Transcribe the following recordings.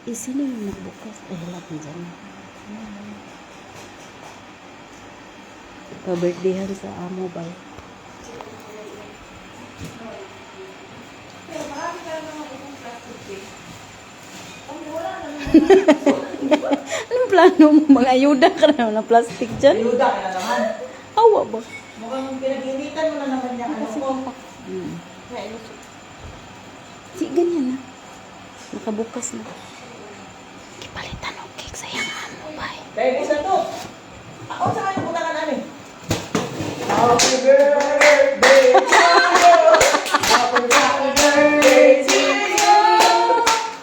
Eh, sino yung nagbukas? Ay, hala, dyan. Pa-birthdayhan sa amo ba? Pero marami ka naman itong plastic cake. Ang wala naman. Anong plano mo? Mga ayuda ka na ng plastic dyan? Ayuda ka na naman. Awa ba? Mukhang pinag-initan mo na naman yung ano ko. Si, ganyan na. Nakabukas na. Kipalitan og cake sa iyang amo ba? Dahil isa to. Ako sa kanya punta ka namin. Happy birthday to you. Happy birthday to you.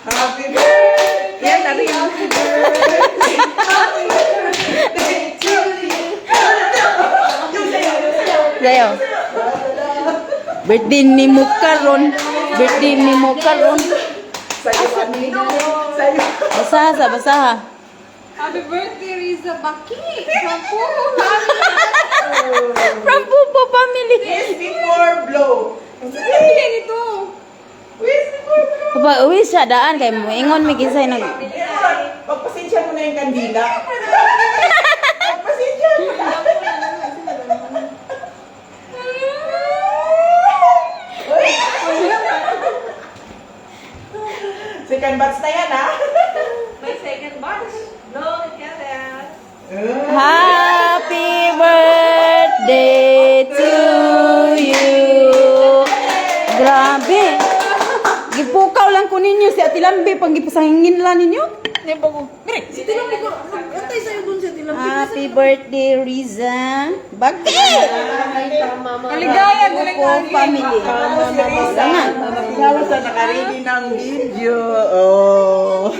Happy birthday. Yan, sabi niya. Happy birthday. Happy birthday to you. Yung sayo, yung sayo. Dayo. Birthday ni mo karon. Birthday ni mo karon. Sayo kanino. Sayo. Basaha sa basaha. Happy birthday, Riza Baki! From Puhu Family! From Pupo family. Kiss before blow. Sabi nito! Kiss before blow. Papa, uwi siya daan kay mo ingon mi kisay nag Pagpasensya mo na yung kandila. Pagpasensya mo na. Uy! Second batch na yan, ha? May second batch. Blow the candles. Happy birthday to you. Grabe. Gipukaw lang ko ninyo si Ate Lambi pang gipasangin lang ninyo. Si Tilambi ko, antay sa'yo dun si Tilambi. Happy birthday, Riza. Bakit? Maligaya, guling Pupo family. Si Risa. Langan. Ikaw sa nakaready ng video. Oh.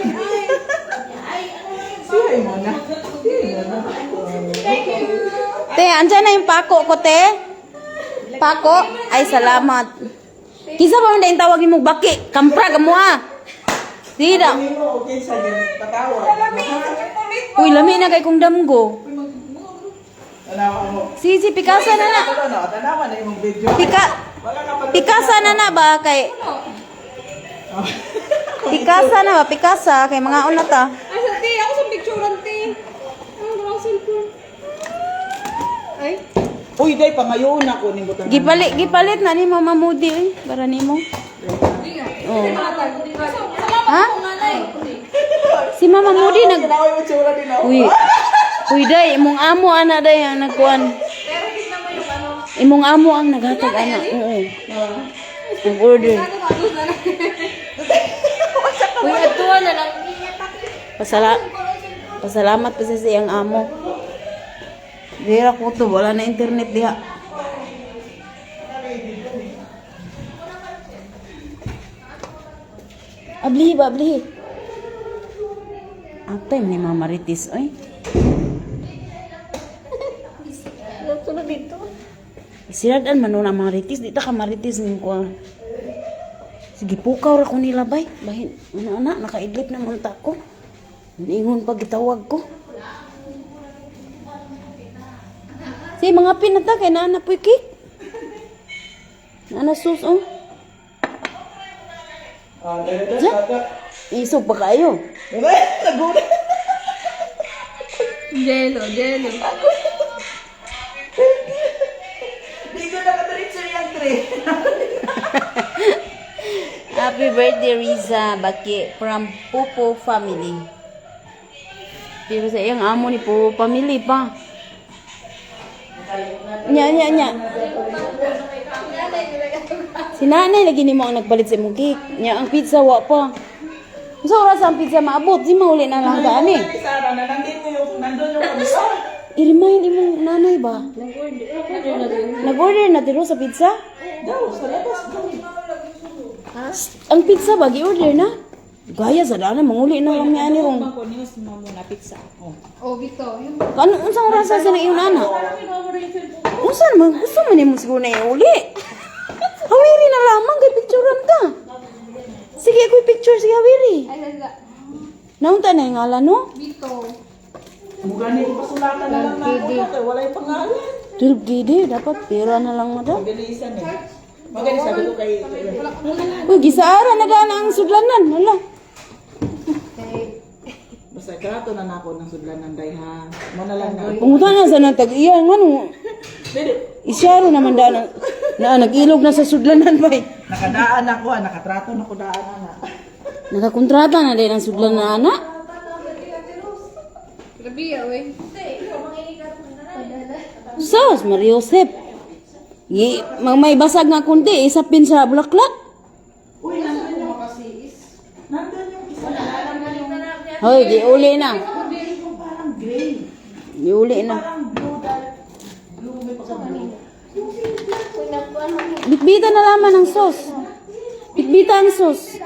Siya mo na. Siya mo na. Te, andyan na yung pako ko, te. Pako? Ay, salamat. Kisa pa man na yung tawag ni mo baki? Kamprag mo ah. Di daw. Hindi mo okay sa ganit patawag. Uy, lami na kay kong damgo. Tanawa mo. Si, Pikasa na na. Ano, tanawa na yung video. Wala ka pa. Pikasa na na ba kay Pikasa na ba? Pikasa kay mga una ta. Ay, sa ti, ako sa picturean ti. Ang wrong cellphone. Ay. Uy, day, pangayon ako ning butangan. Gipalit gipalit na ni Mama Moody eh, para nimo. Oh. Salamat Ha? po nga nay. Si Mama Moody nag Tanawa yung itsura din ako. Uy. Uy day, imong amo ana day ang nagkuan. Pero tignan mo yung ano. Imong amo ang naghatag ana. Oo. Nag-order. Ano ka na lang. Uy, atuwa na lang. Pasalamat pa sa iyang amo. Dira ko to, wala na internet diha. Ablihi ba, ablihi. Atay ni Mama Marites, oy. Siradan man nun ang Marites, di ta ka Marites ning kuan. Sige, pukaw ra ko nila bay. Bahin, ana ana, nakaidlip na man ta ko. Ningon pag gitawag ko. Si mga pinata kay naa na puy cake. Naa na sus oh. Ah, da, da, da, da. Isog pa kayo. Ay, nagulat. Jello, jello. Di ko nakadiretso yung tray. Happy birthday Riza Baki from Pupo family. Pero sa iyang amo ni Pupo family pa. Nya nya nya. Si nanay lagi nimo ang nagpalit sa imong cake. Nya ang pizza wa pa. Unsa oras ang pizza maabot? Di mauli na lang ka ani. Si Sarah na nandito yung, nandun yung kamisa. I-remind imong nanay ba? Nag-order na diro sa pizza? Daw, sa labas daw. Ang pizza ba gi-order na? Gaya sa dana manguli na lang ni ani rong. Oh, Vito. Yung Ano unsang oras sa na iyong nana? Unsa naman gusto man nimo siguro na iuli. Hawiri na lamang kay picturean ka. Sige, ako'y picture sige hawiri. ay, sa Naunta na yung ngalan no? Vito. Mukha niyo pasulatan na lang na ako na, kaya wala yung pangalan. 12 KD, dapat pera na lang madam. Mabilisan eh. Magaling sabi ko kay... Uy, gisaara na daan ang sudlanan. Hala. Trato na nako ng sudlanan day ha. Mo na lang na. Pungutan na sa nang tag-iya ngano. Dili. Isyaro naman da na, na nag-ilog na sa sudlanan bay. Nakadaan ako, ah, nakatrato na ko daan ana. Nakakontrata na din ang sudlanan ana. Grabe ah, we. Sus, Mariosep. Gi, mag may basag nga kundi, isapin sa bulaklak. Uy, nandun yung nandun yung isa na alam mo yung Hoy, di uli na. yung parang gray. Di uli na. Parang blue dahil blue may pagka blue. Bitbita na laman ang sauce. Bitbita ang sauce.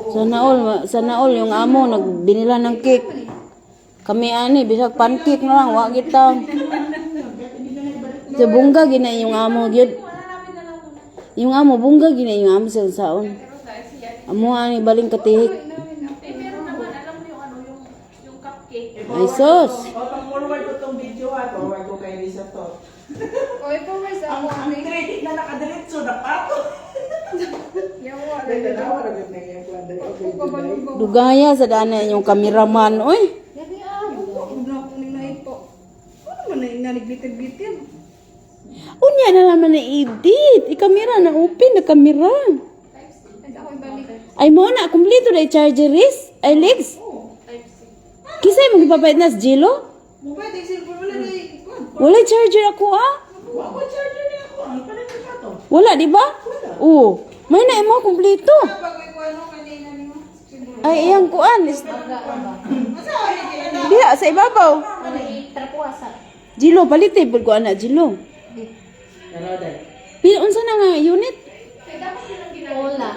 Sana all, sana all yung amo nagbinila ng cake. Kami ani bisag pancake na lang wa gid taon. Sa bungga gina yung amo gyud. Yung amo bungga gina yung amo sa saon. Amo ani baling katihik. Eh, meron naman, alam mo yung ano, yung cupcake. Ay sos. O, pag-forward ko tong video ha, forward ko kay Lisa to. Oy, forward sa Ang, ako. ang credit na nakadiretso na pato. Yawa. Dahil tanawa na gud na yung plan dahil. Okay, Dugaya sa dana yung kameraman oy. Huwag na akong nilahit po. Ano man na inaniglitter-glitter? Unya na naman na edit. I-kamera na open na kamera. Ay, ako ibalik. Ay mo na kumpleto na charger is. Ay legs. Kisay mo gipapait na sa Jilo? Mo pwede, cellphone wala na ikuan. Wala charger ako ah. Wa ko charger niya ako. Ang palit ko to. Wala di ba? Oo. May na imo kumpleto. Bago ikuan mo kanina nimo. Siguro. Ay iyang kuan. Diha sa ibabaw. Jilo palit eh ko ana Jilo. Tanawa dahil. Pila unsa na nga unit? Ola.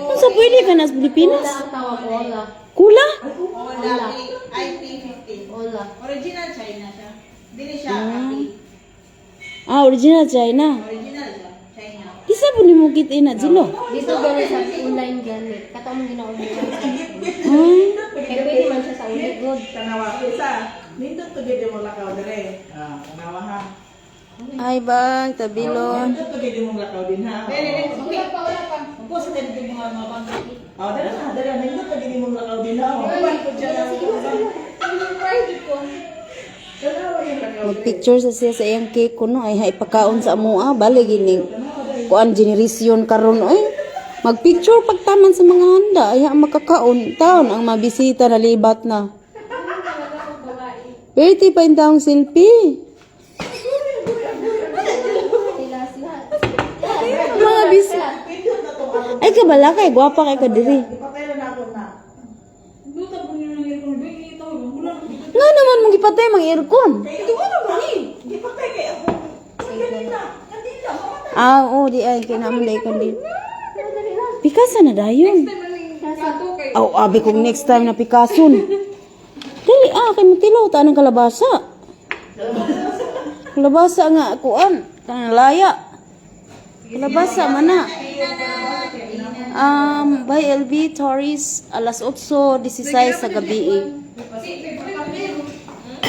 Unsa pwede ka na sa Pilipinas? Ola ang tawag, Ola. Kula? Ola. IP15. Ola. Original China siya. Dili siya copy. Ah, original China. Original siya. China. Kisa po nimo kita na Jilo. Dito gani sa online gani. Katong ginaunay. Ah, Kaya pwede man siya sa ulit. Good. Tanawa isa. Nindot to gid mo lakaw dire. Ah, tanawa ha. Ay bang tabilon. Nindot to gid mo lakaw din ha. Wala pa, wala pa. Magpo sa dito mga mga bangko. Oh, dala na, dala na. Nindot to gid mo lakaw din ha. Uban ko dyan. Surprise ko. Tanawa yung lakaw dire. Magpicture sa siya sa iyang cake kuno ay hay pagkaon sa amoa bali gining kuan generasyon karon oy. Magpicture pagtaman sa mga handa ay ang makakaon taon ang mabisita na libat na. Pwede pa yung taong selfie. Sila sila. Mga bisita. Nindot na to ako. Ay kabala kay gwapa kay ka diri. Ipatay na ako na. Luta po niyo ng aircon. Ba, ito. Wala. Nga naman mong gipatay mang aircon. Ito ano ba ni? Gipatay kay ako. Kandila, kandila, mamatay. Ah, oo, di ay kay naman dai kandil. Pikasa na dayon. Time na yung kato kay. Aw, abi kong next time na pikason. Dili ah, kay mutilaw ta ng kalabasa. Kalabasa nga kuan, kanang laya. Kalabasa man na. By LB Torres, alas 8:16 sa gabi. Eh.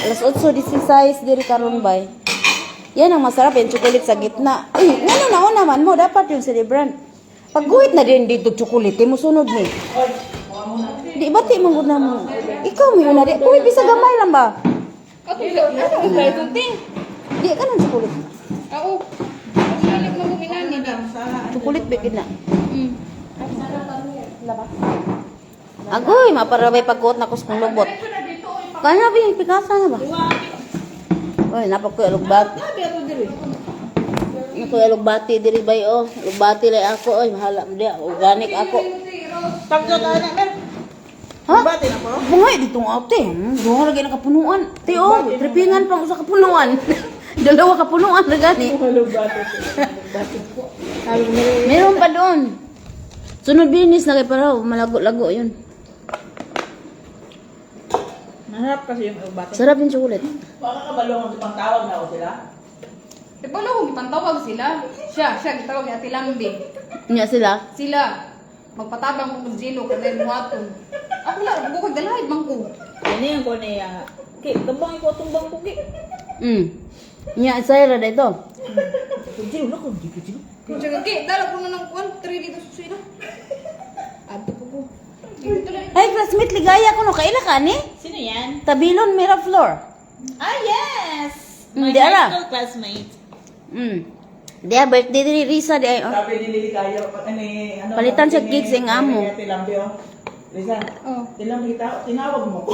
Alas 8:16 diri karon bay. Yan ang masarap yung chocolate sa gitna. Eh, ngano na una man mo dapat yung celebrant. Pagguhit na din dito chocolate, mo sunod ni. Di ba ti manggod na mo? Ikaw mo yun na di. Uy, bisa gamay lang ba? Ato, ano ang ito, ting? Di ka nang chocolate. Oo. Ang hilig mo guminani. Chocolate ba gid na? Agoy, maparabay pagkuot na kus kong lubot. Kaya ba yung pikasa na ba? Uy, napakoy alugbati. Nakoy alugbati diri bay oh. Alugbati lay ako oy, mahala mo diya. Organic ako. Tagyo ka na, mer. Ha? Bati na ko. Bungay dito nga ate. Duha lagi na kapunuan. Te oh, tripingan pang usa kapunuan. Dalawa kapunuan na gani. Meron pa doon. Sunod binis na kay para malago-lago yun. Masarap kasi yung bate. Sarap yung chocolate. Baka kabalo ang pangtawag na ako sila. Eh, wala kong ipantawag sila. Siya, siya, gitawag ni Ate Lambi. Nya sila. Sila, magpatabang ko kung Jilo, kanay muhaton. Ako lang, ako kay dalahid man ko. Ano yung ko na iya? Ki, tabang ko itong bangko ki. Nya sayra dito. Jilo na ko, di ko jilo. Kung siya kay, dala ko na ng kuan, 3 dito sa sila. Adto po ko. Dito lang. Ay, classmate, ligaya ko no. Kaila ka ni? Sino yan? Tabilon, Miraflor. Ah, yes! Mm, My di high ala. school classmate. Di ah, birthday ni Risa di ay. Oh. Sabi ni Lily kayo, pag ano eh, ano, Palitan sabi siya ni- cakes ang amo. Kaya Tilambi, oh. Lisa, Oh. tilambi kita, tinawag mo ko.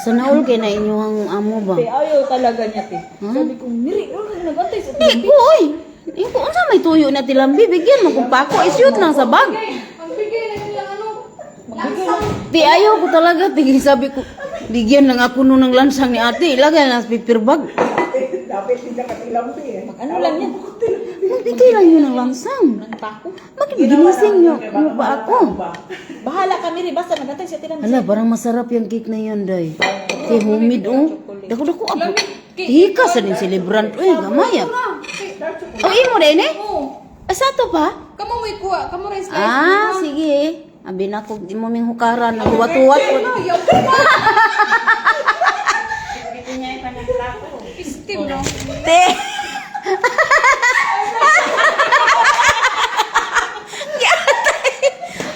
Sa naol kay na inyong amo ba? Te, ayaw talaga niya, te. Hmm? Sabi ko, Miri, oh, nagantay sa Di ko oy. Yung ko unsa may tuyo na tilambi bigyan mo kung pako isyot lang sa bag. Bigay, magbigay na silang ano. Langsang. Di ayaw ko talaga tigil sabi ko bigyan lang ako nun ng lansang ni ate ilagay na sa paper bag. Dapat hindi ka tilambi eh. Ano lang yan? Magbigay lang yun ng lansang. Ng pako. Bakit ginising niyo mo ba ako? Bahala ka, Miri. Basta nagantay sa tilambi. Hala, parang masarap yung cake na yun, day. Kay humid, oh. Dako-dako, abo. Hika sa din celebrant. Uy, gamaya. Oh, imo din eh? Oo. Asa to pa? Kamo may kuha, kamo rin slice. Ah, sige. Abi na ko, di mo ming hukaran. Nagwatuwat. Ano, yaw ko pa. Steam, no? Te!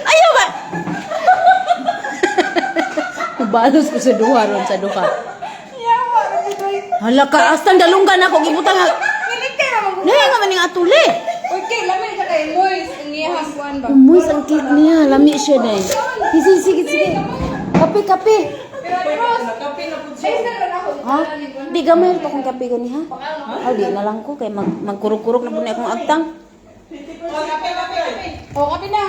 Ayaw ba? Balos ko sa duha ron sa duha. Hala ka, astang dalunggan ako gibutang. Kilig kayo naman. Nahi nga man ning atuli. Okay, lami ka kay Moise, ang iyahang kuan ba? Umoy ang cake niya, lami siya day. Sige, sige, sige. Kape, kape. Pero Rose, slice na lang ako. Ha? Di gamay to kung kape gani ha? Ah, di na lang ko kay mag magkurog-kurog na pud na akong agtang. O, kape na.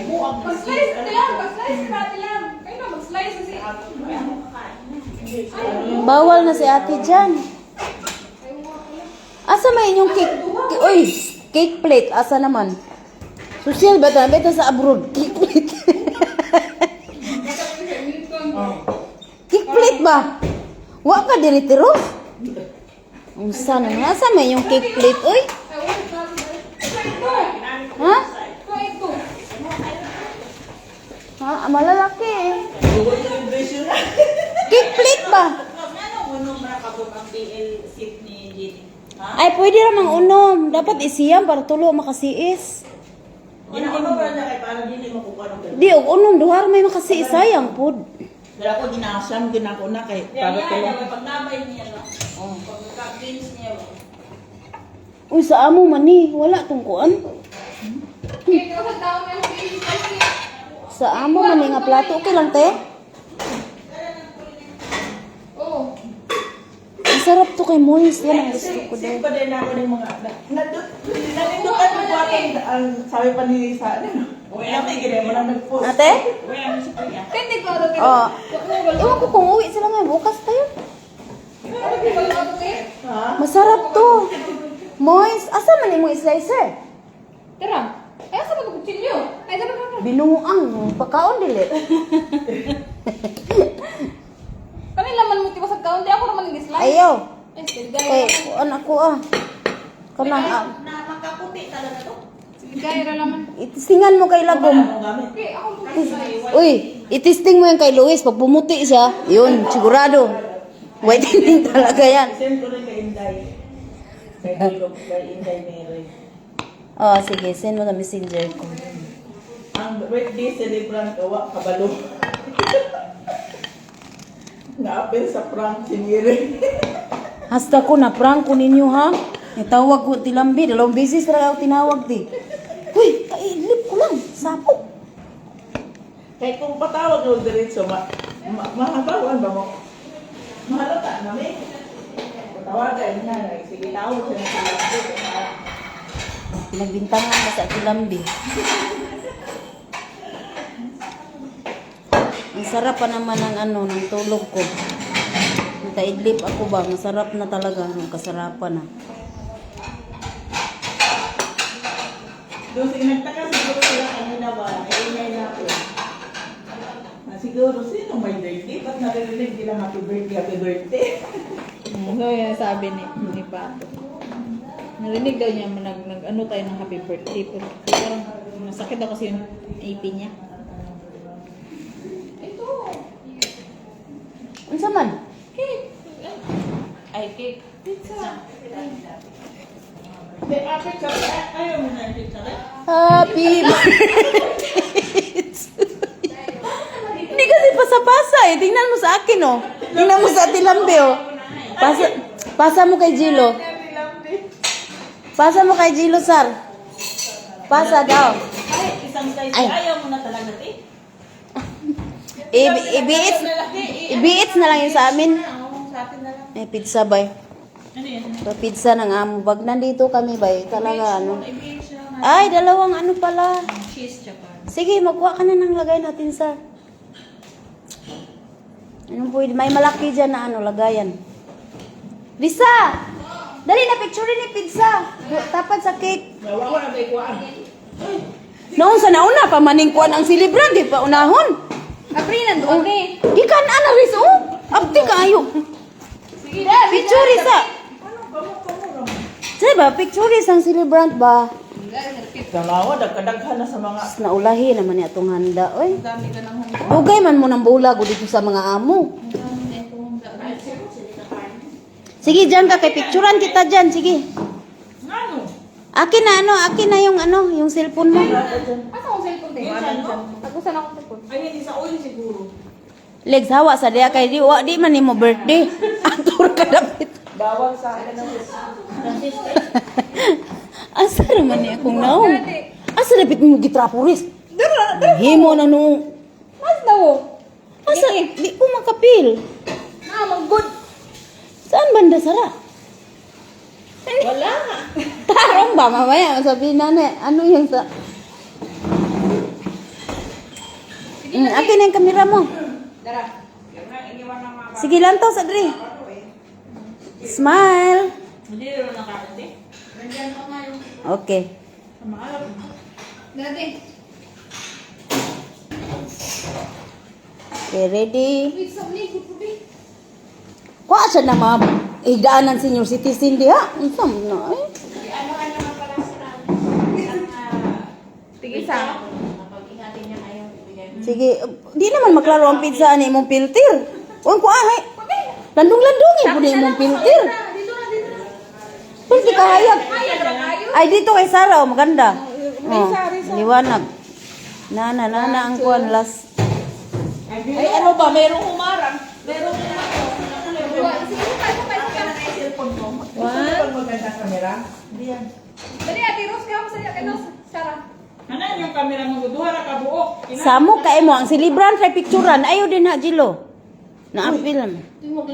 Mag-slice tilang, mag-slice ka tilang. Kayo na, mag-slice kasi. Bawal na si ate dyan. Asa may inyong cake? Uy, cake plate. Asa naman? Social ba ta? Beta sa abroad. Cake plate. Cake plate ba? Wa ka diri tiros? Unsa na nga? Asa may inyong cake plate? Uy, Ay, wala ka. Ito. ha? Ito, ito. Ha? Ah, malalaki eh. Cake plate ba? Ano, unom na kabog ang BL seat ni Jenny? Ay, pwede ramang unom. Dapat isiyam para tulo makasiis. Ginawa pa niya kay para dili makukuha ng Di, og unom, duha ra may makasiis. Sayang pod. Pero ako ginasam, ginako na kay para Kaya tulong. niya, pagnabay niya, no? Oh. Pagka-cleanse niya, ba? Uy, sa amo man ni, wala tong kuan. Okay, ikaw sa tao may slice. Sa amo man ni nga plato, okay lang te. Oh. Ang sarap to kay Moise, yan ang gusto ko Same daw. pa din ako ng mga nandutan yung buwatan ang sabi pa ni sa ano. Wala may ganyan mo lang nag-post. Ate? Hindi ko ato. Oo. Ewan ko kung uwi sila ngayon, bukas tayo. Masarap to. Moise, asa man imong slicer? Tara. Ay, asa ba kutsilyo? Ay, dapat ka. Binuang, pagkaon dili. Kanila man mo tiba sa kaunti ako raman ng slice. Ayaw. Ay, sige, Kay, kuan ako ah. Kanang ah. Na makaputi talaga to. Sige, ra laman. Itistingan mo kay Lagom. Anong gamit? Okay, ako mo slice. Uy, itisting mo yan kay Luis. Pag pumuti siya, yun, sigurado. Whitening talaga yan. Send ko rin kay Inday. Kay Tulog, kay Inday Mary. Oh, sige, send mo na messenger ko. Ang birthday celebrant wa kabalo. Naapil sa prank si Mary. Hasta ko na prank ko ninyo ha. Nitawag ko tilambi, dalawang beses talaga ako tinawag di. Uy, kailip ko lang, sapo. Kay kung patawag mo diretso ma, ma mahabawan ba mo? Mahalata na may. Patawagan na, sige tawag siya ng tilambi. Pinagbintangan ka sa tilambi. Ang sarap pa naman ng ano, ng tulog ko. Nakaidlip ako ba, masarap na talaga, ang kasarapan na. Doon sige nagtaka siguro sila kanina ba, naingay na ako. Na siguro sino may birthday? Ba't naririnig nila happy birthday, happy birthday? So, yan sabi ni Pato. Narinig daw niya, nag, ano tayo ng happy birthday. Pero parang masakit daw kasi yung ipin niya. Ito. Unsa man? Cake. Ay, cake. Pizza. Happy birthday to you. Hindi kasi pasa-pasa eh. Tingnan mo sa akin oh. Tingnan mo sa Ate Lambe oh. Pasa, pasa mo kay Gilo. Pasa mo kay Gilo, sir. Pasa daw. Ay, isang slice. Ay. Ayaw mo na talaga, te. Ibiits, ibiits na lang yun sa amin. Sa atin na lang. May pizza bay. Ano yan? Pa pizza ng amo. Pag nandito kami bay, talaga ano. Ibiits na lang. Ay, dalawang ano pala. Cheese tsaka. Sige, magkuha ka na ng lagay natin sa... Anong pwede? May malaki dyan na ano, lagayan. Lisa! Dali na, picture ni pizza. Tapad sa cake. Nawa ko na may kuhaan. Noon sa nauna, pamaningkuan ang silibran, di pa unahon. Apri, nandoon eh. Gikan ana ris oh. Abti kaayo. Picture sa. Sige ba, picture ang celebrant ba? Dalawa, dagkadaghan na sa mga Mas naulahi naman ni atong handa, oy. Dami ka ng handa. Dugay man mo ng bulag o dito sa mga amo. Sige, dyan ka kay picturean kita dyan, sige. Ano? Akin na ano, akin na yung ano, yung cellphone mo. Asa akong cellphone te? Tagusan akong cellphone. Ay, hindi sa oil siguro. Legs hawa sa diya kay di wa di man nimo birthday. Atur ka dapit. bawal sa akin ng Asa raman ni akong naong? Asa dapit mo gitrapuris? Himo na nung Mas daw. Asa di ko makapil. Ah, mag-good. Saan banda sara? Wala. Tarong ba mamaya sabihin nanay, ano yung sa akin na yung kamera mo. Dara. Sige lang to, Sadri. Smile. Hindi rin nakain, te. Okay. Dara te. Okay, ready? Wait, sa uli, good po, be. Kuha siya na mga higdaan ng senior citizen diha. Unsa man na eh. Tige sa. Sige, di naman maklaro ang pizza ani imong filter. Uy, kuha hay. Landong-landong eh pud imong filter. Dito na, dito na. Pwede ka hayag. Ay dito kay Sara, oh, maganda. Oh, liwanag. Nana, nana ang kuan last. Ay, ano ba? Merong humarang. Merong humarang. Sige, isa pa, isa pa, isa pa. Cellphone ko. Gusto mo magandang kamera? Dali, Ate Rose, kaya mo sa kay Rose. Sarah. Ano yung camera mo? Duha ra ka buok. Samo kay mo ang silibran kay picturean ayo din ha Jilo. Naapil man.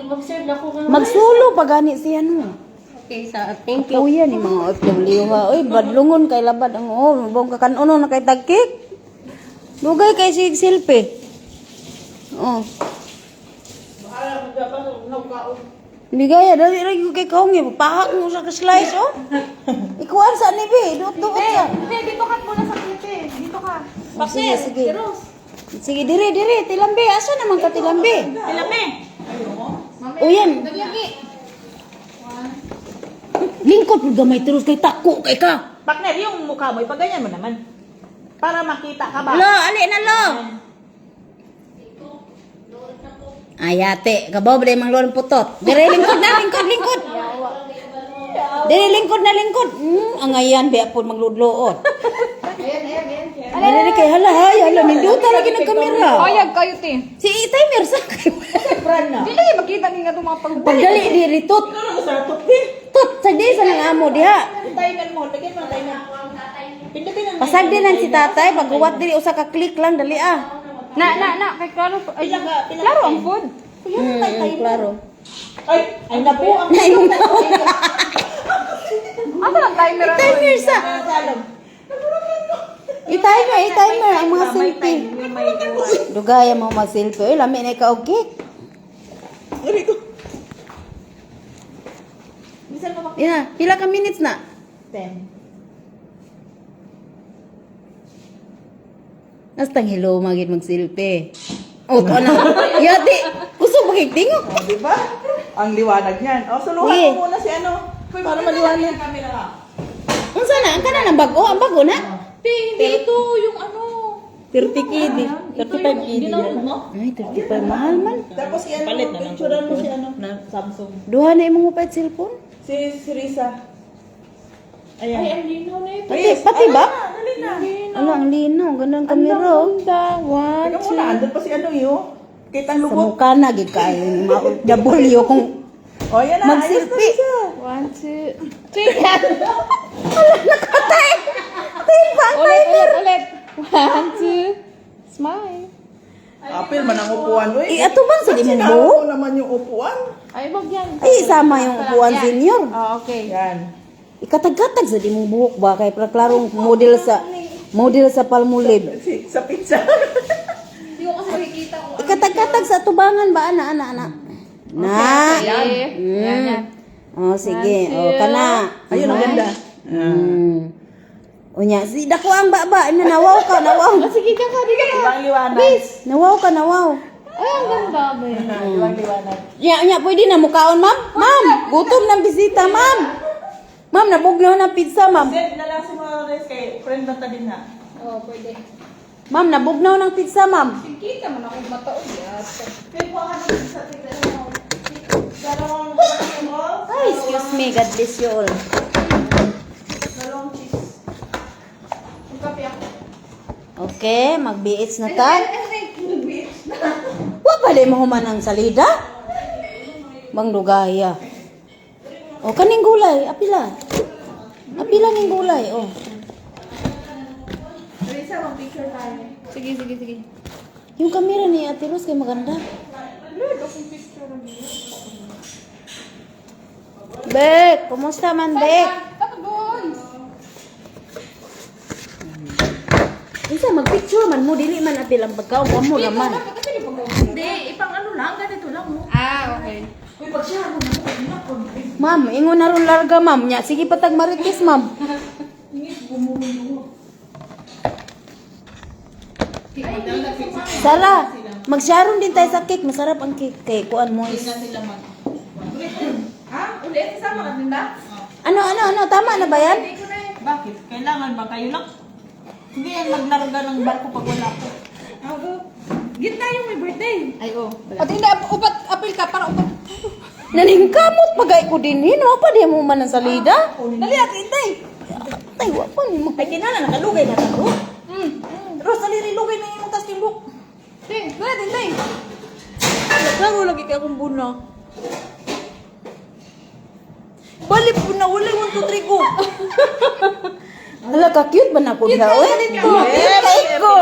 Mag-serve na ako. Magsulo pa gani siya no. Okay, sa thank you. Kuya ni mga OFW ha. Oy, badlungon kay labad ang oh, bong kakanuno na kay tagkik. Dugay kay sig selfie. Oh. Bigaya dali ra gyud kay kaong eh. Pahak mo sa ka-slice oh. Ikuan sa ni be, duot-duot sa. Hindi, dito ka muna sa klite. Dito ka. Oh, sige, sige. Sige, dire, dire, tilambe. Asa naman ka tilambe? Tilame. O yan. Lagi. Lingkod pud gamay terus kay tako kay ka. Partner, yung mukha mo, ipaganyan mo naman. Para makita ka ba? Lo, ali na lo. Ayate, kabaw ba mang lolong putot? Dire lingkod na, lingkod, lingkod. Dire lingkod na lingkod. Angayan biya po magludloot. Ayan, ayan, kay hala hay, hala ninduta lagi ng kamera. Ayag kayo, te. Si timer sa kay. Dili kayo makita ni nga itong mga pag Pagdali diri tut. Ikaw na sa tut din. Tut sa di sa nang amo diha. Timer mo, lagyan mo ng timer. Pindutin ang Pasag din ang si tatay paghuwat diri usa ka click lang dali ah. Na, na, na. Kay klaro. Ay, Pila ka, pila ka. klaro ang food. Klaro. Ay, ay napo ang Asa lang timer? ano? Timer sa. salog. I-timer, i-timer ang mga selfie. Dugay ang mga selfie. Uy, lami na ikaw og cake. Bisan mo ba? Ina, pila ka minutes na? 10. Nastang hello magid mag-selfie. Oh, to na. Yati, kusog ba kay tingog? Oh, di ba? Ang liwanag niyan. O, suluhan Sige. mo muna si ano. Para maliwanag. Unsa na? Ang kana ng bago? Ang bago na? Te, hindi ito yung ano. 30 KD. 35 KD. Dinownload mo? Ay, 35 mahal man. Tapos i-ano, Palit na lang. picturean mo si ano. Na Samsung. Duha na imong mupait cellphone? Si Risa. Ayan. Ay, ang linaw na ito. Pati, pati ba? Dali na. Ala, ang linaw. Ganun kamera. Oh. Ganda. One, Teka two. muna, andun pa si ano yun. Kita ang Sa lubot. mukha na, gid kayo. W kung O, yan na. Ayos na mag-selfie. siya. One, two, three. Ala, nakatay! Timba ang Ulit, timer! ulit, ulit. One, two, smile. Apil man ang upuan. Uy, Eh, ato bang sa di mong Sinama buhok? ko naman yung upuan. Ay, wag yan. Ay, isama yung upuan, senior. Oh, okay. Yan. Ikatag-katag sa di mong buhok ba? Kay para klarong model sa Palmolive. Sa pizza. Hindi ko kasi makikita kung Ikatag-katag sa tubangan ba? Ana, ana, ana. Na. Okay. Yan, yan. Oh, sige. One, Oh, two. kana. Ayun, ang ganda. Unya, si dako ang baba. Ano, nawaw ka, nawaw. Oh, sige, dyan ka, di ka. Ibang liwanag. Nawaw ka, nawaw. Ay, ang ganda ba yun? Ibang liwanag. Nya, nya, pwede na mukaon, ma'am? Ma'am, gutom ng bisita, ma'am. Ma'am, nabugnaw ng pizza, ma'am. Send na lang si mga res kay friend na ta din ha. Oh, pwede. Ma'am, nabugnaw ng pizza, ma'am. Kita man ako mataog. Yata. Kaya po ka ng pizza, tignan mo. Dalawang roll, Ay, excuse me. God bless you all. dalawang cheese. Magkape ako. Okay, mag-BH na ta. Ay, nag-beach na. Wa pa di mo human ang salida? Bang lugaya. O, kaning gulay. Apila. Apila ning gulay, oh. Teresa, mag-picture tayo. Sige, sige, sige. Yung kamera ni Ate Rose kay maganda. Bek, kumusta man, Bek? Dapat doon. Unsa magpicture man mo dili man apil ang pagkaon wa mo naman. Hindi, ipang ano lang, ganito lang. Oh. Ah, okay. Uy, pag siya, ako na ako. Ma'am, ingon na ron larga, ma'am. Nya, sige patag marites, ma'am. Sara, magsharon din tayo sa cake. Masarap ang cake kay kuan mo is. Ha? Ulit, isama ka din ba? Ano, ano, ano? Tama na ba yan? Bakit? Kailangan ba kayo lang? Hindi yan maglarga ng barko pag wala ko. Ako. Gitna yung may birthday. Ay, oh. At hindi, upat, apil ka para upat. Naningkamot pagay ko din hino pa di mo man ang salida. Dali, ate, intay. Tay wa pa ni mo. Ay, kinala, nakalugay na tayo. Ros, dali, lugay na yung tas timbok. Ting, dali, intay. Klaro lagi kay akong buna. Bali po na, wala 1, 2, 3, go. Hala ka cute ba na ko diha oy? Cute kay ko.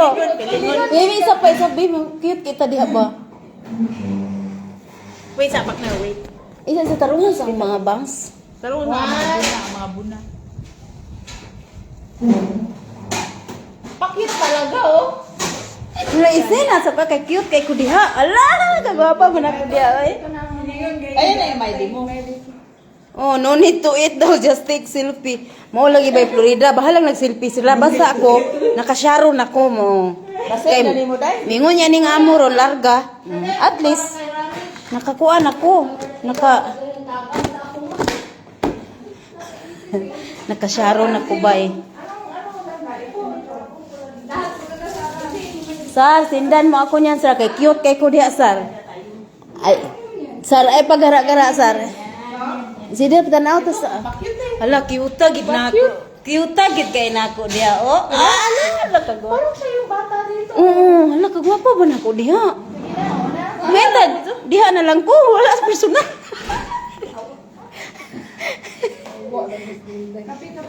Baby isa pa isa baby cute kita diha ba? Wait, sapak na, wait. Isa sa tarungan sa mga bangs. Taro na, mga buna, mga buna. Pakit talaga, oh. Wala isena sa pa kay cute kay ko diha. Ala, kagwapa man ako diha oy. Ayun na yung ID mo. Oh, no need to eat daw, just take selfie. Mao lagi by Florida, bahalang nag-selfie sila. Basta ako, nakasharon ako mo. Kasi dali mo, day. Mingon niya ning amo ron larga. At least nakakuan ako. Nakasharon ako ba eh. Sar, sindan mo ako niyan, sar. Kay cute kay ko diha, sar. Ay, sar, ay pagara-gara, sar. Sige, tanaw ta sa. Hala, cute gid na ako. Cute gid kay nako diha, oh. Ah, ala, ala kagwapa. Parang siya yung bata dito. Oo, hala kagwapa ba nako diha? Meta, diha na lang ko, wala sa personal.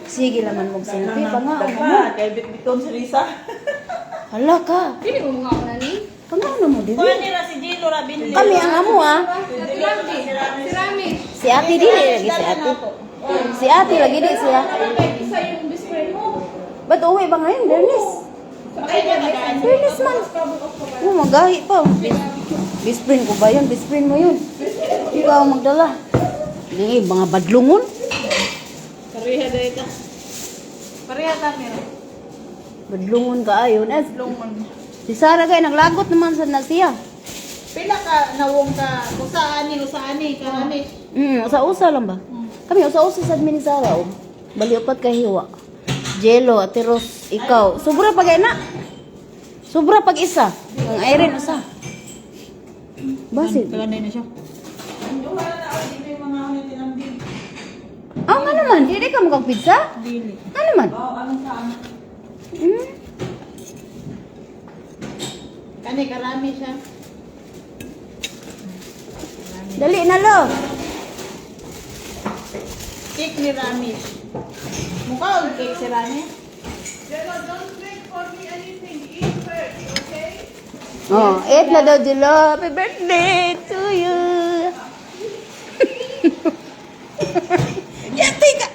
Sige laman mong selfie pa nga. Dagma, kay bitbiton si Risa. Hala ka. Pili mo mga ako na ni. Pangano mo diri? Kuha nila si Gilo Rabinli. Kami ang amo ah. Si Rami. Si Rami. Si ate dili lagi si ate. Si ate lagi di siya. Isa yung best friend mo. Ba't uwi ba ngayon, Bernice? Bernice man. Oh, magahi pa. Best friend ko ba yun? Best friend mo yun. Ikaw ang magdala. Hindi, mga badlungon. Pareha na ito. Pareha kami. Badlungon ka ayon. Eh, si Sarah kay naglagot naman sa na siya. Pila ka nawong ka, usaan ni, usaan ni, karami. Usa-usa lang ba? Kami usa-usa sa admin ni Sarah. Oh. Bali upat kay hiwa. Jello, Ate Ros, ikaw. Sobra pag na. Sobra pag isa. Ang Irene usa. Basit. Taganay na siya. Wala na ako dito yung mga ulit tinambing. Ah, nga naman. Dili ka mukang pizza? Dili. Nga naman. Oh, anong saan? Kani, karami siya. Dali na lo. Cake ni Ramesh. Mukha og cake si Ramesh. Jello, don't make for me anything. Eat first, okay? Oh, eat na daw, Jelo. Happy birthday to you. Yati ka.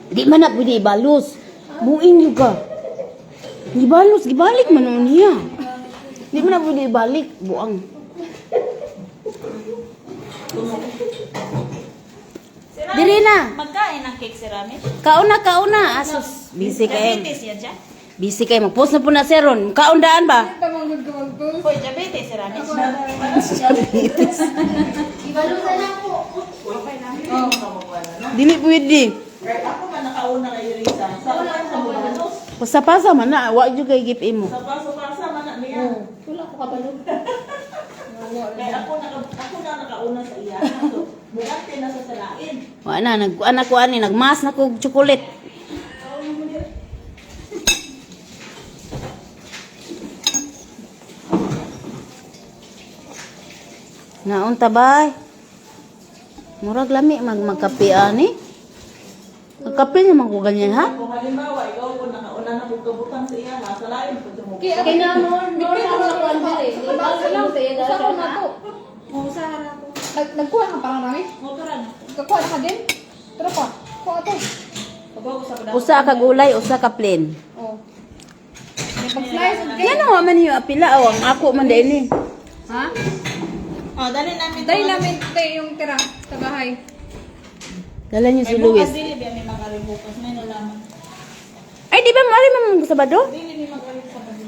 Di man na pwede ibalos. Buing yun ka. Gibalos, gibalik man noon niya. Di man na pwede ibalik. Buang. Diri na. Magkain ng cake si Ramesh. Kauna, kauna. Asos. Busy kayo. Diabetes yan siya. Busy kayo. Mag-post na po na seron. Kaundaan ba? Tamanggod ka mag-post. Hoy, diabetes si Ramesh. Diabetes. Ibalutan na po. Dili pwede. Kahit ako man nakauna kay Risa. Sa pasa mo balos. Pasa-pasa man na. Wa jud kay gift imo. Sa pasa-pasa man na niya. Wala ko kabalo. Kaya ako na nakauna sa iya. So, bugante na sa salain. Wa na nag ana ko ani nagmas na kog chocolate. Naunta bay. Murag lami mag magkape ani. Magkape naman ko ganyan ha. Kung halimbawa, ikaw ko nakauna na kung kabutang sa iya, ha, sa lain po sa mo. Kaya Kay na nor nor ako na kuan dili. Sa lang, Ibalutan sa ko na to. Nagkuha ka parang rami? Nagkuha na ka din? Tara pa. Kuha to. Usa ka gulay, usa ka plain. Oh. May pag-slice og cake. Yan ang man yung apila o ang ako man din ni. Ha? Oh, dali namin. Dahil namin tayo yung tira sa bahay. Dala niyo si Ay, bukas Luis. dili biya may mag-aring bukas. May nalaman. Ay, di ba mali man mo Sabado? Dili may mag-aring Sabado.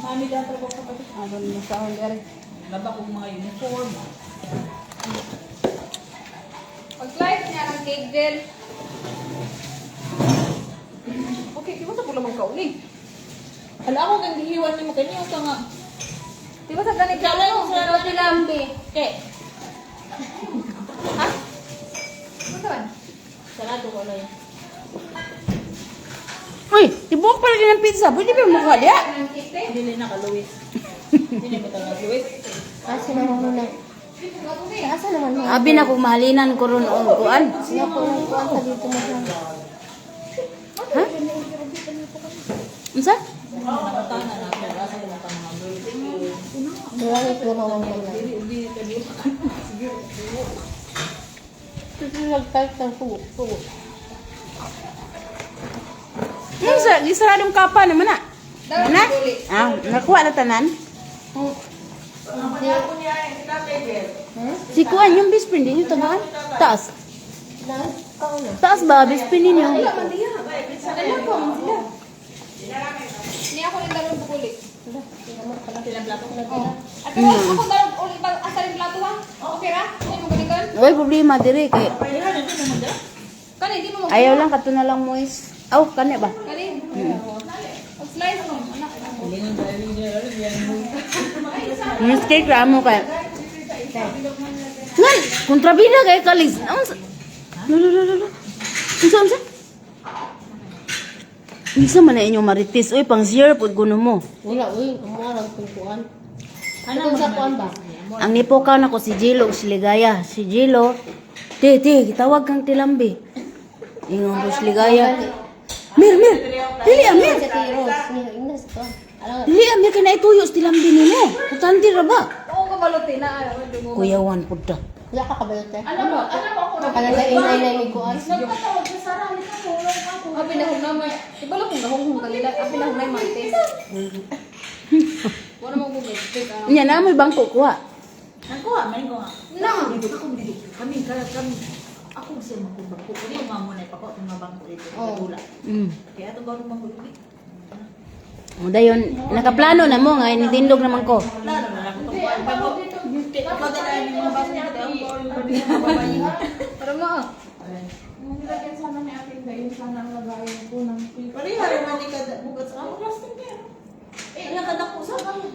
Mami daw trabaho Sabado. Aron mo sa akong dere. Laba kong mga uniform. Pag-slice niya ng cake gel. Okay, di ba sa pula magkauli? Hala ako kang gihiwan nimo kanyo ka nga. Di ba sa ganit Kala ko sa Roti lambi. Ke. Ha? Ano ba? Sarado ko lang. Uy, tibuok pala din ang pizza. Pwede ba mukha diya? Ng cake te? Dili na ka Luis. Dili mo tawag Luis. Asa naman mo na. Asa naman mo? Abi na kung mahalinan ko ron og kuan. Sino ko nang kuan sa dito mo siya. Ha? Unsa? Wala ko na lang ganyan. Ito nag-type ng sugo. Sugo. Unsa? Gisaradong kapa naman na. Dapat Na? uli. Ah, nakuha na tanan. Ang ako niya ay si Tatay Bel. Si kuan yung best friend ninyo tagaan. Taas. Na, kaon na. Taas ba best friend ninyo? Wala man diya. Alam ko man sila. Niya ako ng dalawang bukuli. Oh. At pero ako dalawang uli ba asa rin plato ha? Okay ra? Ay mo galikan? Way problema diri kay Kani di mo mag ayaw lang kato na lang moist. Aw, kani ba? Kani. Pag-slice mo anak. Miss cake ra mo kay. Ngan, kontrabida kay kalis. Unsa? Lo lo lo lo. Unsa unsa? Unsa man na inyong marites oy pang share pud kuno mo. Wala, uy. Kumuha lang kung kuan. Ano sa kuan ba? Ang nipukaw na ko si Jilo ug si Ligaya. Si Jilo, te, te, gitawag kang tilambi. Ingon ko si Ligaya. Mir, mir, dili amir. Sa tiros. Ingna sa kuan. Alam Dili amir kay naituyo sa tilambi nimo. Kutandi ra ba? Oo kabalote na ayaw dungo. Kuyawan pud ta. wala ka kabalot eh. Alam mo, alam mo ako na. Kaya sa inay na yung kuan. Nagpatawag sa Sarah, halika tulong ako. Abi na humna may. Ibalo kung gahong kanila. Abi na humna marites. Wala mo gugod. Nya na mo'y bangko kuha. Nagkuha, may ko nga. Na. Ako dili. Kami kaya kami. Ako sa mga bangko. Kuni yung mamo na ipako itong mga bangko dito. Wala. Kaya itong bangko bangko dito. O dayon, nakaplano na mo nga nitindog naman ko. Lalo na ako itong bangko. Ako na yung mga baso niya. Tara mo. ah. Pareha rin man ni kada bugat sa amo plastic niya. Eh, nakadako sa kanya.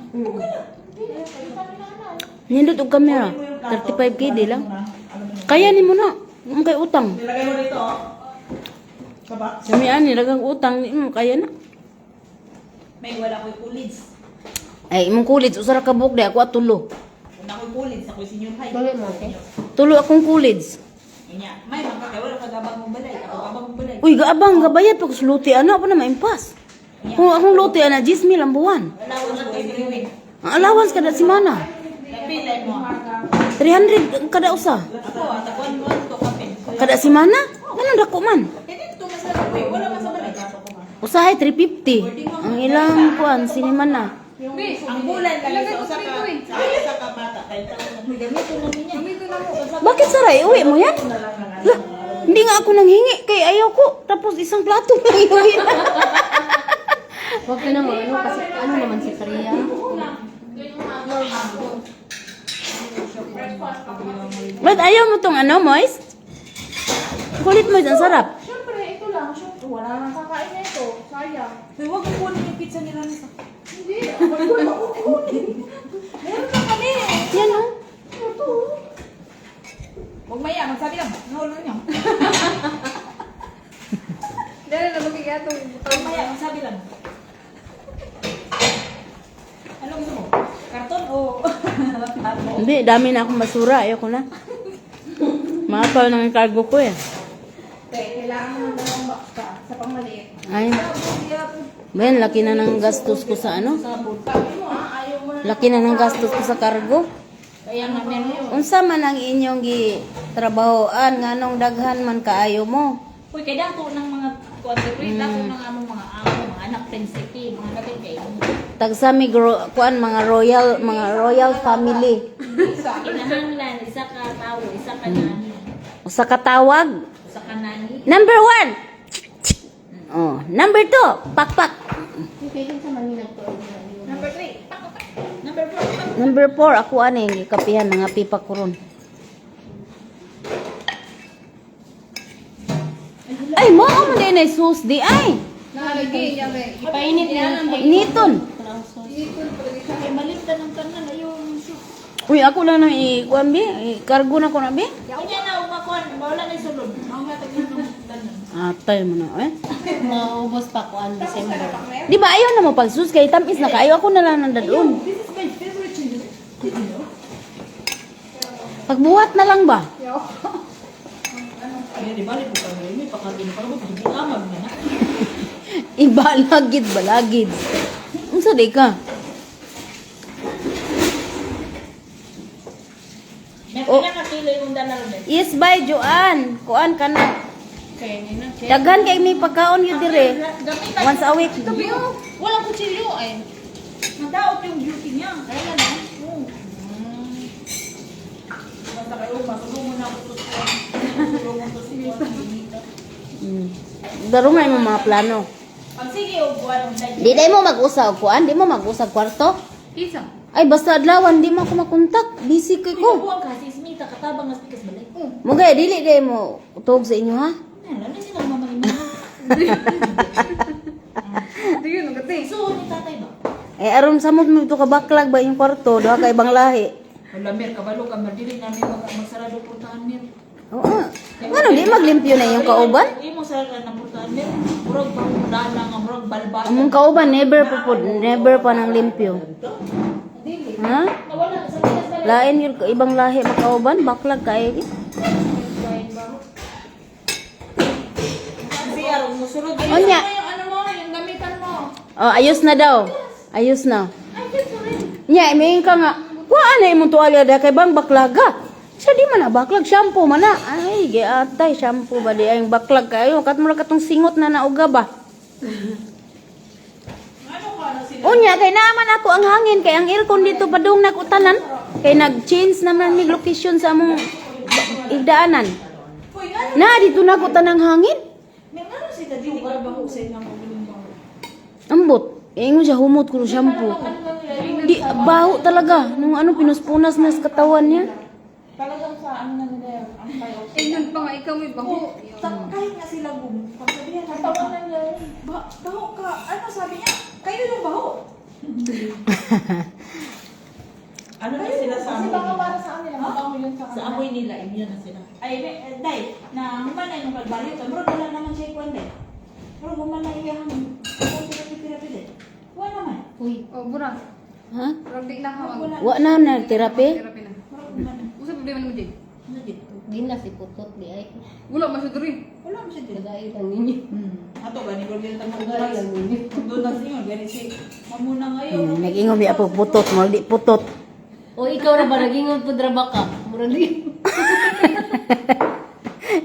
Nindot og kamera. 35K di lang. Kaya nimo na. Ang kay utang. Nilagay mo dito, oh. Kaba? Kami ani daghang utang ni mo kaya na. May wala ko'y kulids. Ay imong college usa ra ka buok di ako at tulo. Una ko'y kulids, ako'y senior high. Dali mo, okay? Tulo akong college. Unya, may mga kay wala kagabang mong balay. Ako gabang mong balay. Uy, gaabang gabayad pa ko sa luti ana pa na maimpas. Kung akong luti ana 10,000 ang buwan. Allowance ko every week. Ang allowance kada semana. Napilay mo. 300 kada usa. Ako, atakuan mo to kape. Kada semana? Ganun dako man. Eh, dito mas sa ko, wala man sa balay. Usahay 350. Ang ilang kuan sinimana. Ang bulan lang Ilagay sa ko usa sa ka rito eh. sa usa ka bata kay taon na gamito na niya. Gamitin na mo. Bakit saray uwi mo yan? Lah, hindi nga ako nanghingi kay ayaw ko. Tapos isang plato lang iuwi na. Huwag ka na mo, ano, kasi ano naman si Priya. Ba't ayaw mo tong ano, Moist? Kulit mo, ang sarap. Siyempre, ito lang. Siyempre, wala nang kakain na ito. Sayang. Uy, wag mo kunin yung pizza nila nisa. Hindi. Ako wala ko kukunin. Meron na kami. Yan oh. Ito. Wag maya, magsabi lang. Nahulog niyo. Dahil na magiging itong Wag maya, magsabi lang. Ano gusto mo? Karton o plato? Hindi, dami na akong basura. Ayaw ko na. Makapal ng cargo ko eh. Okay, kailangan mo ng dalawang box pa sa pangmaliit. Ay. Ben, laki na ng gastos ko sa ano? Sabi mo ah, ayaw mo na. Laki na ng gastos ko sa cargo. Kaya nga meron yun. Unsa man ang inyong gitrabahoan nganong daghan man kaayo mo? Uy, kaya dato ng mga kuan dato ng among mga amo, mga anak prinsipe, mga kapit kay. Tagsa mi kuan mga royal family. Kinahanglan isa ka tawo, isa ka nani, Usa ka tawag. isa ka nani. Number one. Oh, number two, pakpak. Okay, sa Manila to. Number 3, number 4. Number four, ako ani gikapihan mga pipa ko ron. Ay, mo man din ay sus di ay. Nakalagay niya may. Ipainit na. Initon. Ay, malit ka ng tanan ayong soup. Uy, ako lang nang i-kuan bi, i-cargo na ko na bi. Unya na umakuan, wala na sulod. Mao nga tag ng tanan. Atay mo na eh. Maubos pa ko ang December. Di ba ayaw na mo pagsus kay tamis na kaayo ako na lang nang dadun. This is my favorite chili. Pagbuhat na lang ba? Ay, di bali po kami, may pakaroon pa ko amag na na. Ibalagid balagid. Unsa di ka? May Oh. pila ka kilo yung dala ron. Yes, bye Joanne. Kuan ka na. Kaya ni na. Daghan kay may pagkaon yun dire. Gamit Once a week. Walang kutsilyo ay. Nadaot yung beauty niya. Kaya na. Oo. Basta kayo, matulungan na ako to sa tulungan to si Daro nga imong mga plano. Pag sige, o buwan ang dahil. Di dai mo mag-usa og kuan, di mo mag-usa og kwarto. Isa. Ay basta adlawan di mo ako makontak. Busy kay ko. Buwan ka, si Smita, katabang nga spikas balay. Mugay dili dai mo tuog sa inyo ha. Ano, ano sila mamang-imang? Ito yun, ang gati. So, ni tatay ba? Eh aron samot mo ito ka baklag ba yung kwarto, duha ka ibang lahi. Wala, Mer, kabalo ka, Mer. Dili namin magsarado portahan, Mer. Oo. Ngano di maglimpyo na iyong kauban? Imo sarado na portahan, Mer. Murag bangudana nga, murag balbal. Among kauban never pa pod, never pa nang limpyo. Ha? Wala, sa pikas balay. Lain yun ibang lahi makauban, baklag kay. Kasi aron musulod. Onya. Yung ano mo, yung gamitan mo. Oh, ayos na daw. Ayos na. Nya, imayin ka nga. Wa na imong tuwalya da kay bang baklaga. Siya di man na baklag shampoo man na. Ay, giatay shampoo ba di ay baklag kayo kat mura katong singot na nauga ba. Unya kay naaman ako ang hangin kay ang aircon dito padung nagutanan kay nag-change naman mig location sa among igdaanan. Na dito na ko tanang hangin. Mer, ano sila dili ka baho sa ilang uling baho? Ambot. Ingon siya humot ko ng shampoo. Di baho talaga nung ano pinuspunas na sa katawan niya. Talagang sa ano na nila yun, ang tayo. Eh, yun pa nga, ikaw may baho. Kahit nga sila pagsabihan na tawa na nila, ba, baho ka. Ano sabi niya? Kayo yung baho. Ano na sila sa Kasi amoy? baka para sa kanila, mabango yun sa Sa kanila. amoy nila, immune na sila. Ay, eh, Day, Na human na yung kalbaryo. Pero wala naman siya ikuan din. Pero human na iyahang therapy therapy din. Wala naman. Uy, Oh, bura. Ha? Murag di na ka mag. Wa na na therapy? Therapy na. Murag human na. Usa problema nimo, Jay? Ano dito? di na si Putot di ay. Wala man siya diri. Wala man siya dito. Nagay lang ninyo. Ato gani ko dito mo Nagay lang ninyo. doon na siya gani si mamuna ngayon. Nag-ingon mi apo putot, mo di putot. O ikaw ra ba nagingon pud ra ba ka? Murag di.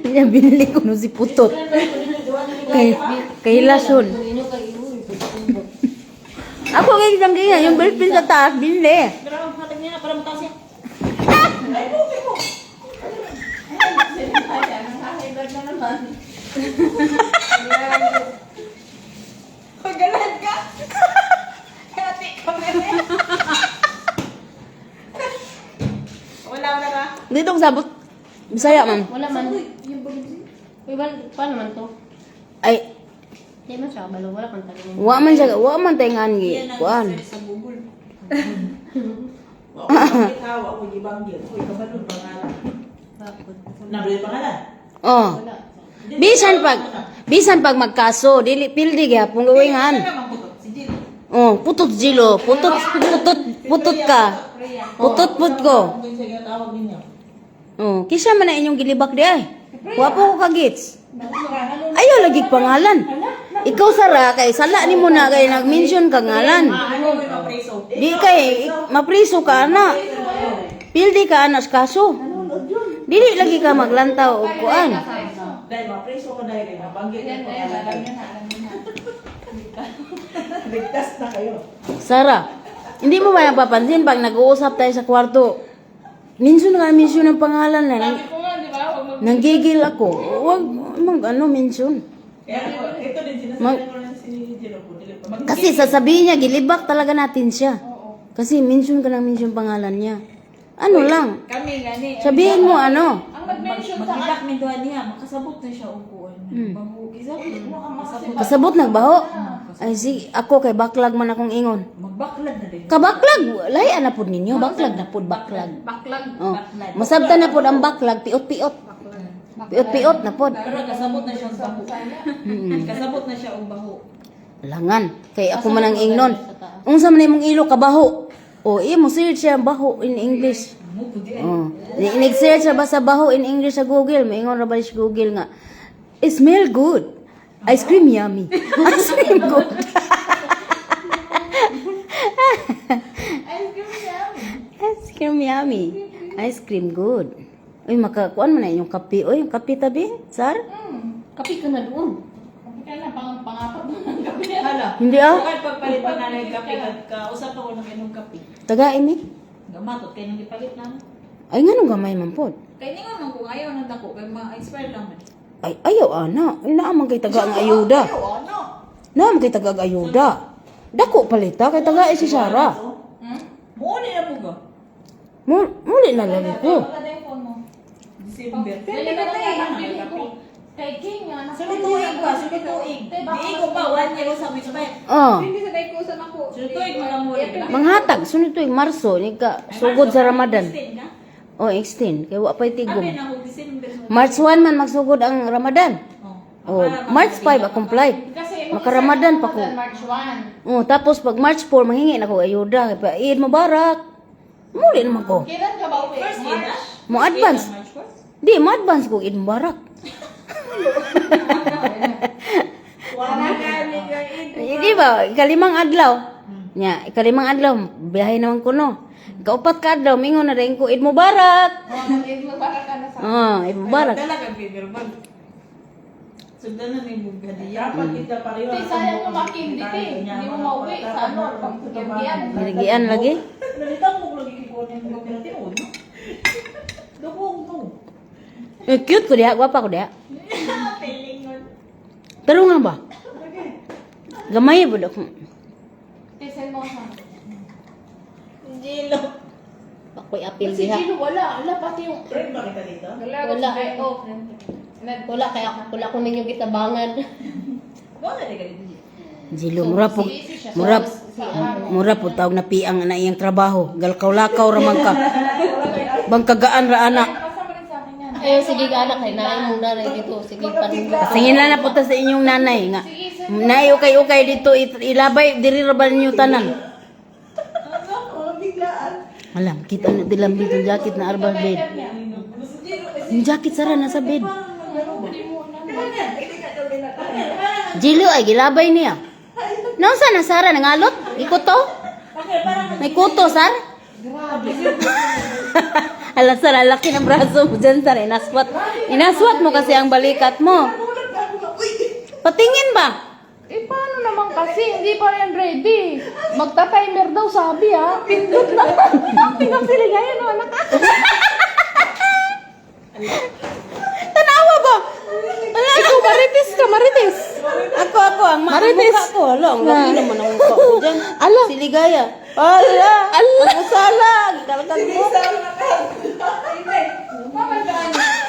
Niya binili ko no si putot. Kay kay lason. Inyo kay imo. Putot. Ako kay isang ganyan, yung ballpen sa taas binili. Pero ang hatag niya na para mataas siya. Ay, buti mo. Pagalan ka. Kati ka meron. Wala na ka? Dito ko sabot. Bisaya man. Wala man. Uy, wala paano man to? Ay, Di man siya kabalo, wala kang tanong. wa man siya, wa man tayo ngan gi. Yan ang Kuan. search sa Google. Wa ko banggit ha, wa ko gibanggit. Uy, kabalo pangalan. Bakit? Nabili pangalan. Oh. Wala. Bisan pag magkaso, dili pildi gyapon gawingan. Ano naman putot? Si Jill. Oh, putot Jilo, putot putot putot ka. Putot put ko. Kung siya ginatawag ninyo. Oh, kisa man na inyong gilibak di ay. Wa po ko kagits. Ayaw lagi pangalan. Ikaw Sara kay sala nimo na kay nag-mention ka ngalan. Ano may mapreso? Di kay mapriso ka ana. Pildi ka ana sa kaso. Dili lagi ka maglantaw og kuan. Dahil mapreso ka dahil kay mabanggit yung pangalan. Ligtas na kayo. Sara, hindi mo ba napapansin pag nag-uusap tayo sa kwarto? Minsan ka mention ng pangalan na. Sabi ko nga, di ba? Huwag mag Nanggigil ako. Wag mag ano mention. Kaya ako, ito din sinasabi ko rin si Jill. oh, dili pa. Kasi sasabihin niya, gilibak talaga natin siya. Kasi mention ka ng mention pangalan niya. Ano lang? Kami gani. Sabihin mo ano? Ang mag-mention sa Maglibak min duha niya, makasabot na siya og kuan. Baho kisabot mo ka makasabot. Kasabot nagbaho. Ay sige, ako kay baklag man akong ingon. Magbaklag na din. Kabaklag, lahi na pud ninyo, baklag na pud baklag. baklag. Oh. Masabta na pud ang baklag, piot-piot. Piot-piot na pud. Pero kasabot na siya og baho. Kasabot na siya og baho. Langan, kay ako man ang ingnon. Unsa man imong ilo kabaho? O imo search siya baho in English. Mo pud di ay. Oh. Nag-search siya ba sa baho in English sa Google? Maingon ra ba siya Google nga. It smell good. Ice cream yummy. Ice cream good. Ice cream yummy. Ice cream good. Uy, makakuan man na inyong kape. Uy, yung kape tabi, sar? Kapi ka na doon. Kape ka na, pang pangapat na ng kape. Hala. Hindi ah. Sukad pagpalit pa na ng kape, kausap ako ng inom kape. Tagain eh. Gamatot kay nang gipalit na. Ay, nga nung gamay man pod. Kay ningon man kung ayaw nang dako kay ma-expire lang man. Ay, ayaw ana. Ay, naa man kay taga ang ayuda. Ayaw, ano? Naa man kay taga ang ayuda. Dako palita kay taga si Sara. Muuni na po ka. Muli na lagi ko. Wala yung phone mo. December. Dali na tayo. Kay King nga. Sunod tuig ba? Sunod tuig. Di ko pa one year sa expire. Oh. Hindi sa dahil kusan ako. Sunod tuig mga muli. Manghatag sunod tuig Marso ni ka sugod sa Ramadan. Extend na. Oh, extend kay wa pay tigom. Abi na ko December. March 1 man magsugod ang Ramadan. Oh. Oh, March 5 akong flight. Kasi Makaramadan pa ko. March 1. Oh, tapos pag March 4 manghingi na ko ayuda kay pa Eid Mubarak. Muli naman ko. Kailan ka ba uwi? First aid na? Mo advance. March 4? Di mo advance ko Eid Mubarak. Wala ka, nigga. Eh, di ba? Ikalimang adlaw. Nya, ikalimang adlaw biyahe naman ko no. Kaupat ka adlaw mingon na rin ko Eid Mubarak. Oh, Eid Mubarak ka na sa Oh, Eid Mubarak. Dala kang paper bag. Sundan na ni Bugadiya. Dapat kita pareho. Te, sayang yung makindi, te. Hindi mo mauwi sa ano, pag Girgian. Girgian lagi. Nalitaw mo lagi kikuha ng mga tinuod, no? Dako, no. Eh, cute ko diha, gwapa ko diha. Pero nga ba? Gamay ba ako? Te, send mo siya. Jilo. Ako'y apil Si diha. Gino, wala. Wala, pati yung Friend ba kita dito? Wala. Oh, Wala kaya ako wala ko ninyo gitabangan. Wala na ka dito. Jilo, mura po, mura, mura po tawag na piang na iyang trabaho. Galkaw-lakaw raman ka. Bangkagaan ra ana. Kasama rin sa akin yan. Ayaw, sige anak, kay naay mong nanay dito. Sige, panungga. Tingin lang na punta sa inyong nanay nga. Nay ukay-ukay dito ilabay diri ra ba ninyo tanan? Alam, kita na dilam dito jacket na arba bed. Yung jacket sara nasa bed. Jilo ay gilabay niya. Naunsa na Sara nangalot? Ikuto? May kuto, Sar? Ala, Sar, ang laki ng braso mo dyan, Sar. Inaswat. Inaswat mo kasi ang balikat mo. Patingin ba? Eh, paano naman kasi? Hindi pa rin ready. Magta-timer daw, sabi ah. Pindot na. Tingnan sila ngayon, oh, anak. Tanawa ba? Ala, Ikaw, marites ka, marites. Ako, ako, ang Marites. mukha ko. Ala, ang laki naman ang mukha ko dyan. Ala. Si Ligaya. Ala. Ala. Ang usala. Gikalkal mo.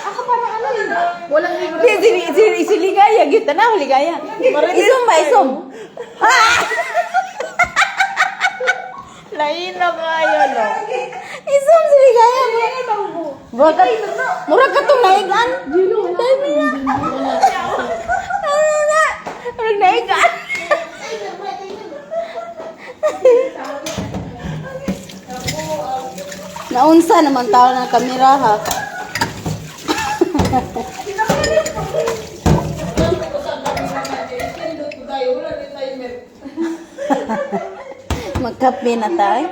Ako parang ano eh. Walang libro. Di, si Ligaya. Gita na, Ligaya. Isom ba, isom? Ah! Lain na kayo, no? Isom si Ligaya. Mura ka, mura ka itong naigan. Dami na. Ano na? Murag naigan. Naunsa naman tao ng kamera ha. Magkape na tayo.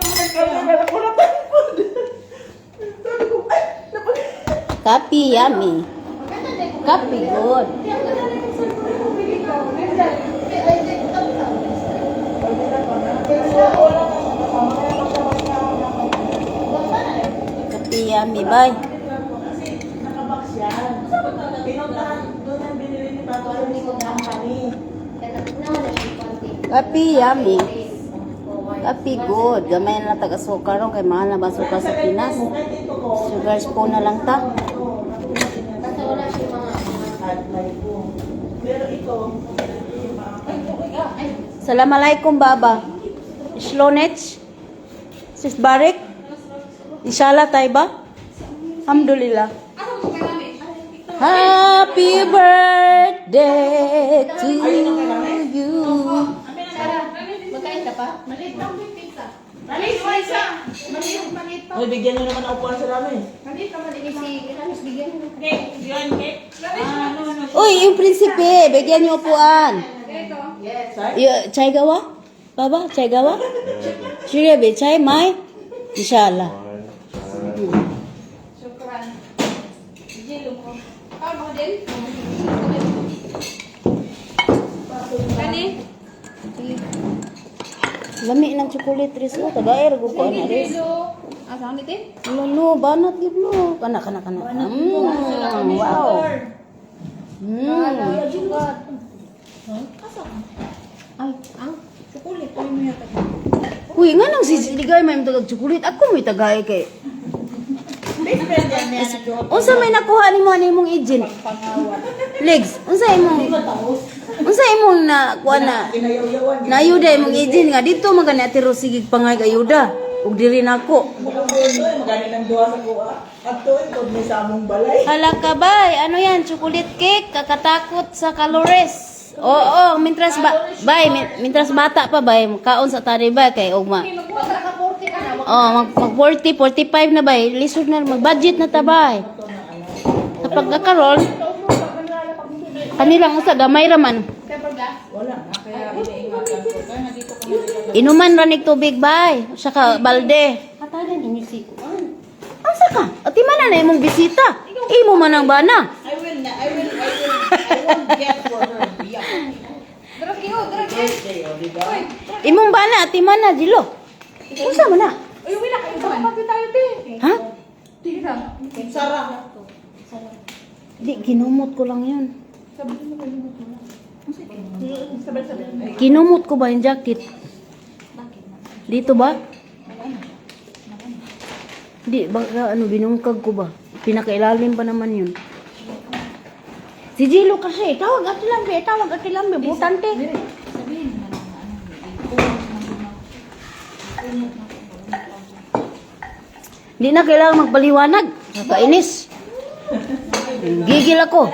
Kape yummy. Kape good. Kape yummy, bye. Kasi nakabox yan. Pinuntahan, doon ang binili ni Pato sa mismo company. Kape yummy. Kape good. Gamay na lang taga-suka ron kay mahal na ba suka sa Pinas. Sugar spoon na lang ta. Kasi wala siya mga... At may po. Pero ito, Assalamualaikum baba. Shlonech. Sis Barik. Inshallah tayo ba? Alhamdulillah. Happy birthday to you. Magkain ka pa? Maliit lang yung pizza. Maliit, maliit siya. Maliit, maliit pa. Uy, bigyan nyo naman ng upuan sa rami. Maliit ka, maliit. Si Ramis, bigyan mo. Uy, yung prinsipe, bigyan niyo upuan. Ito. Chai gawa? Baba, chai gawa? Shirebe, chai mai? Inshallah. Shukran. Jilo mo. Tawag mo din? Kani? Lami ng chocolate ris ko, tagaer ko ko ana ris. Jilo. Ah, saan dito? Ano no, banat gid no. Kana kana kana. Wow. Ay, ang chocolate. Ay, mo yata. Uy, nga nang si Ligay may tagag chocolate. Ako may tagay kay. Unsa may nakuha nimo ani imong agent? Legs, unsa imong na kuha na? Kinayaw-yawan. Naayuda imong agent nga dito man gani ati Rosigig pangay ayuda. Ug diri nako. Mukhang gusto eh, magani ng duha sa kuha. At to, ito, may samong balay. Hala ka bay, ano yan? Chocolate cake, kakatakot sa calories. Oo, mintras ba, bay, mintras bata pa bay, kaon sa tari bay kay ugma. Magka-40 ka na. Oh, mag 40, 45 na bay, lisod na mag-budget na ta bay. Sa pagkakaroon, kanilang usa gamay ra man. Inuman ra nig tubig bay, usa ka balde. Katagan ninyo si Kuan. Asa ka? Ati man na imong bisita. Imo man ang bana. I will, na, I will, I will, I won't get for her. Yeah. Dragi, oh, dragi. Birthday, o, di ba? Imong bana ati man na jilo. Unsa man na? Uy, wala kayo. Kape tayo, te. Ha? Tira. Sara. Di kinumot ko lang 'yun. Kinumot ko ba yung jacket? Dito ba? Di, baka ano, binungkag ko ba? Pinakailalim pa naman yun. Si Jilo kasi, tawag ati lambe, tawag ati lambe, butante. Di na kailangan magpaliwanag. Nakainis. Gigil ako.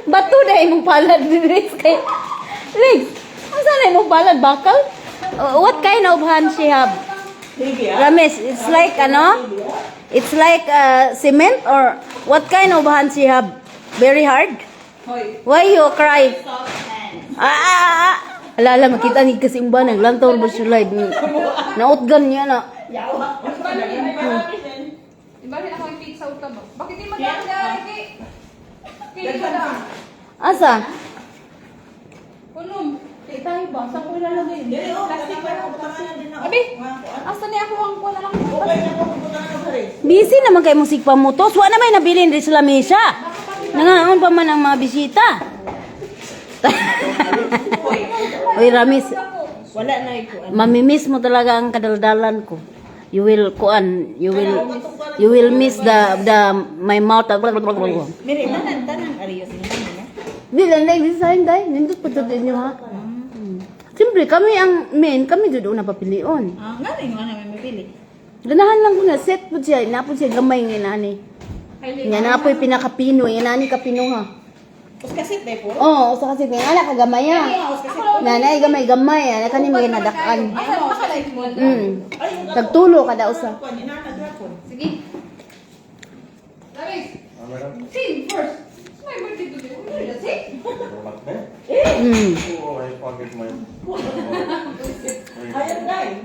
Bato na imong palad, Liz. Kay Liz, unsa na imong palad bakal? What kind of hand she have? Rames, it's like ano? It's like cement or what kind of hand she have? Very hard? Why you cry? Ah, ah, ah, ah. Ala, ala, makita ni kasi imba naglantaw ba siya live. Nautgan niya na. Iba rin ako yung pizza utab. Bakit di maganda? Kay. Kay ka. Asa? Unom. Kay tayo ba? Saan ko ilalagay? Dili oh, plastic pa ako butangan din na. Abi, asa niya ako ang kuha na lang. Okay na ako butangan og hari. Busy naman kay musik pamutos. Wa na may nabilin rin sa lamesa. Nangaon pa man ang mga bisita. Oy, Ramis, Wala na ikuan. mamimiss mo talaga ang kadaldalan ko. You will kuan, you will miss the my mouth. Miri, tanan, tanan. Ariyo, sila na. Di lang na design dai, nindot pa jud inyo ha. Siyempre kami ang main, kami jud una papilion. Ah, nga rin, nga namin mapili. Ganahan lang ko na set po siya, napod siya gamay nga nani. Nga na po'y pinakapino, nga nani kapino ha. Us kasit day po. Oo, usa kasi nga anak kagamay ha. Nanay gamay-gamay, ana kani mga nadakan. Asa naka-live mo? Tagtulo kada usa. Kuan inana gyapon. Sige. Lamis. Sing first. It's my birthday today. Ano yun? Sing? Mm. Oh, I forget my. Ayan dai.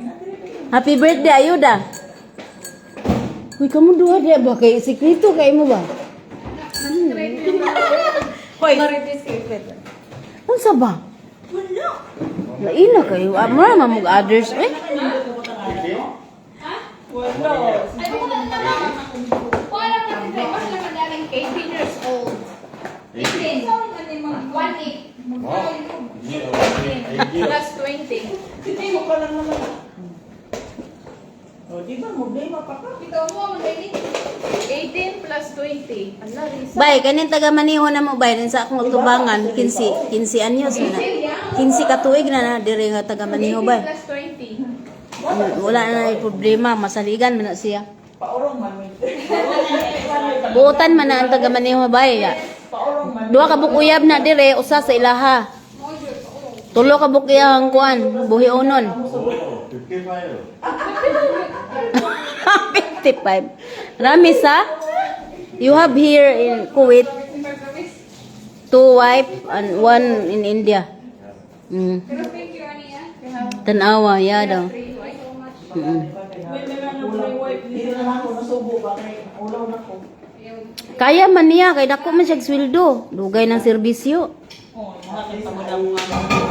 Happy birthday, ayuda. Uy, kamo duha diya ba kay sikreto kay mo ba? Hoy. Marites secret. Unsa ba? Wala. Laina kayo. Ah, mura man mog others eh. Ay, ko na lang. Wala pa si Drake. Basta lang ang 18 years old. 18. 1 8. Plus 20. Hindi mo ka lang naman. Oh, di ba problema pa ka? Ikaw mo ang ready? 18 plus 20. Ala, Risa. Bay, kanin taga maniho na mo bay din sa akong tubangan 15 15 anyos na. 15 ka tuig na na diri nga taga maniho 18 bay. plus 20. Wala na ay problema, masaligan man na siya. Paurong man mi. Buotan man na ang taga maniho bay. Ya. Paurong man. Duha ka bukuyab na dire, usa sa ilaha. Tulo ka bukuyab ang kuan, buhionon. Oh, 55. 55. Ramis ha? You have here in Kuwait two wife and one in India. Pero thank you, Ania. We have Tanawa, ya daw. three wives so much. Dili na lang ako nasubo ba kay ulaw na ko. Kaya man niya, kay dako man siya sweldo. Dugay ng serbisyo.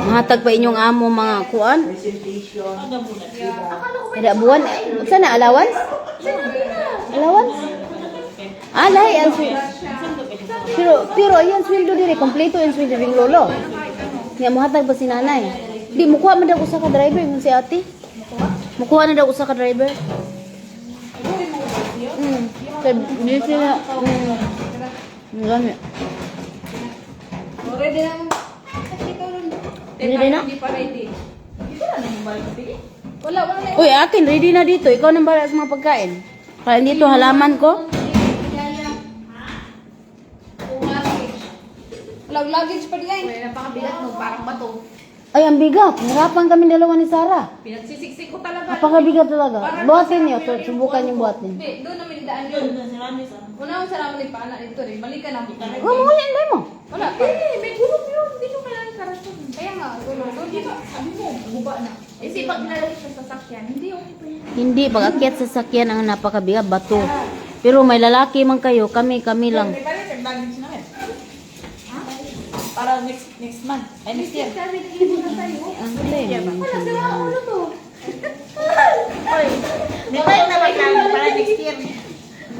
Mahatag pa inyong amo mga kuan. Presentation. Kada buwan, sana allowance? Allowance? Ah, lahi ang sweldo. Pero ayan sweldo dire kompleto ang sweldo ring lolo. Nga mohatag ba si nanay? Di mukuha man daw usa ka driver yung si ate. Mukuha na daw usa ka driver. Kay di sila. Gani. Ready na mo. Ready na? Hindi pa ready. Wala, wala na. Uy, akin ready na dito. Ikaw nang bahala sa mga pagkain. Kaya dito halaman ko. Wala, luggage pa di ay. Wala, napakabigat mo. Parang bato. Ay, ang bigat. Hirapan kami dalawa ni Sarah. Pinagsisiksik ko talaga. Napakabigat talaga. Buhatin niyo. Subukan yung buhatin. Hindi, doon namin daan yun. Una ko sa namin pa na dito rin. Balikan namin. Gumuhin din mo. Wala pa. Hindi, may gulong yun. Hindi ko kailangan karaton. Kaya nga, gulong. Doon di ba? Sabi mo, guba na. Kasi pag nilalagay sa sasakyan, hindi okay pa yan. Hindi, pag akyat sa sakyan ang napakabigat, bato. Pero may lalaki man kayo, kami, kami lang. May palit ang luggage namin. Para next next month. Ay, next year. Kasi nag-iibon na tayo. Ang Wala, sira ang ulo to. May palit na ba namin para next year?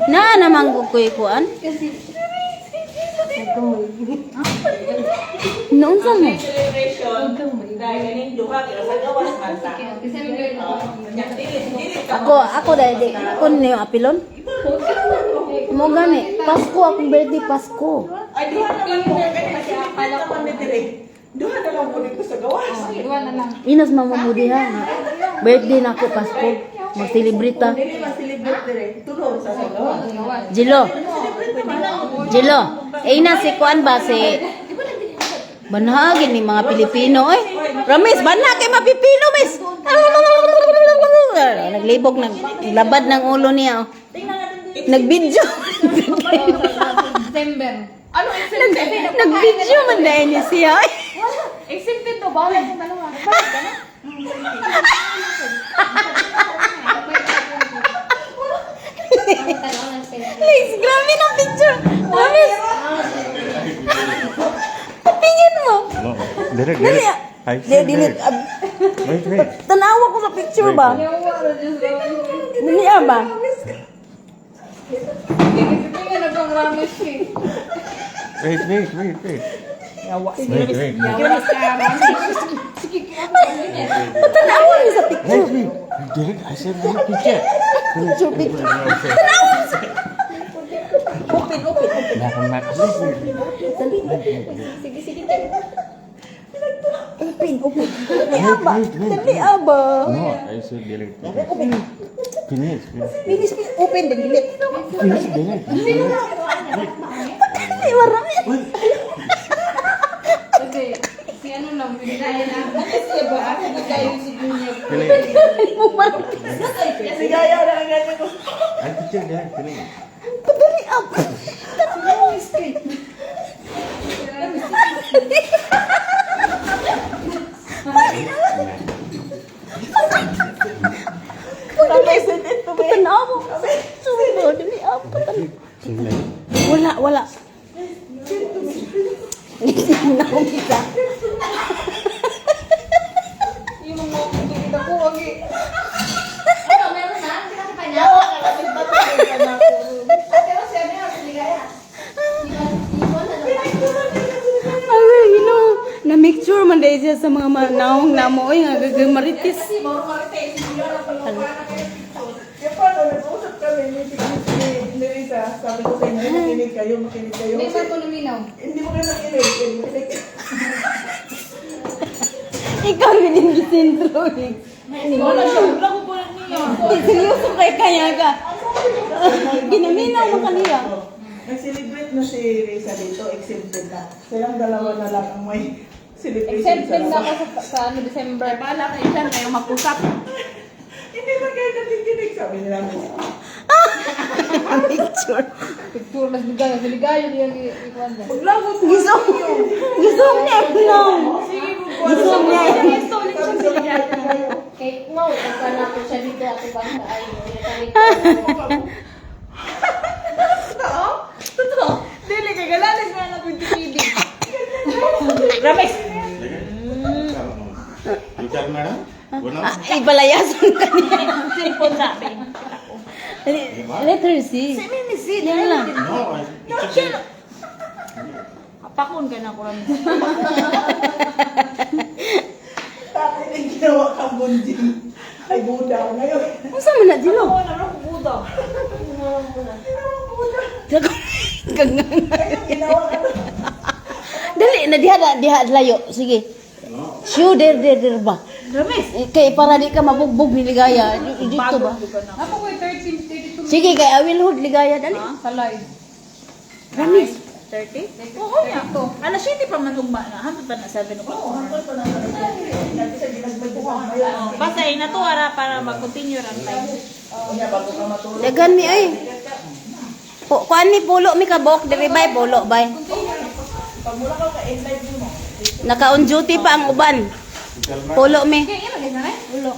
Na naman ko kuy kuan. Noon sa mo? Celebration. Dahil kaning duha kay sa gawas man ta. Kasi may gawin ako. Nya dili dili ka. Ako, ako dahil di, kun niyo apilon. Mo gani, Pasko akong birthday Pasko. Ay duha naman mo kay akala ko ni dire. Duha na lang po dito sa gawas. Duwa na lang. Inas mamamudi ha. Birthday na ako Pasko. Mag-celebrate ta. Dili ma-celebrate dire. Tulo sa solo. Jilo. Jilo. Eh na si kuan ba si Banhagin ni mga Pilipino oy. Ramis, banha kay mga Pilipino, miss. Naglibog naglabad ng ulo niya. Oh. Nag-video. December. Ano exempted? Nag-video man dahil ni siya. Oy. Exempted to, bawal akong dalawa. Bawal ka na? Lex, grabe ng picture. Ramis. Patingin mo. No, direct, Dali. direct. I Di, said delete. direct. Wait, wait. Tanawa ko sa picture ba? Dali ah, ba? Tingnan na bang Ramesh eh. Wait, wait, wait, wait. Wait, wait, wait. Tanawa ni sa picture. Wait, wait. Direct, I said no picture. Picture, picture. Open, open, open. Wait, wait, wait. Sige, sige. Open, open. Dali ah ba? Wait, wait, wait. Dali ah ba? No, I said delete. Finish, finish. Finish, finish. Open then delete. Finish, delete. Dali, marami. Kasi, si ano lang, binigay na. Kasi ba? Kayo si Junior. Finish. Sigaya na ang ganyan ko. I picture direct, finish. Padali ah. Sabay send it to me. Tanawa ko sa picture ba? Dali ah. Wala, wala. Naumisa. Yung mga kita ko, wag eh. Ano, meron na? Pinakita niya? Pero si ano yun, si Ligaya. Ay, you know, na-make sure man dahil siya sa mga manaong namo, oy, nga gagamaritis. Kasi, marites, si Junior, ang pala na kayo picture. Kaya paano, nag-usap kami ni Risa. Sabi ko sa inyo, makinig kayo, makinig kayo. Hindi man ko luminaw. Hindi mo kayo nakinig. Makinig kayo. Ikaw yun yung gisintro, eh. Wala siya. Wala ko pala niya. Eh, seryoso kay kaya ka. Ginaminaw mo kaniya. Nag-celebrate na si Risa dito, exempted na. Silang dalawa na lang ang may celebration Exempted na sa ako sa ano, December. Bahala kayo dyan. Kayo mag-usap. Hindi ba kayo nakikinig? Sabi nila. Picture. Picture, mas bigay. Si Ligaya, yung ikuan niya. Maglagot mo. Gisong, gisong niya, no. Gisong niya. Kay mo, pagka na ko siya dito ato bang ay Totoo? Totoo. Dili kay galalis na na kung TV. Ramesh. You tell madam? Go now. Ah, Ipalayasan ka niya. Cellphone na. babe. Let her see. See, Yan lang. No, I picture delete. Apakon ka na ko Ramesh. Tatay na ginawa kang bunjing. Ay, budaw ngayon. Unsa man na, Jilo? Ako na ko buda. Gangang. Ayun, ginawa ka na. Dali, na diha, na diha, layo. Sige. Shoo, der, der, der ba? Ramesh. Eh, kay para di ka mabugbog ni Ligaya. Dito ba? Ako ko 13, 32 Sige, kay I will hold Ligaya. Dali. sa live. Ramis. 30? Oo niya. Alas 7 pa man ugma na. Hantod pa na 7 o'clock. Oo, hanggang pa na sa Dati sa ginagmay ko ngayon. Basta eh, natuwa ra para mag-continue ang time. Unya, bago ka matulog. Dagan mi ay. Kuan mi pulo mi kabok diri bay pulo bay. Pag mula ka ka-end live mo. Naka on duty pa ang uban. You tell madam? Pulo mi. Kaya, yan, guys, na Pulo.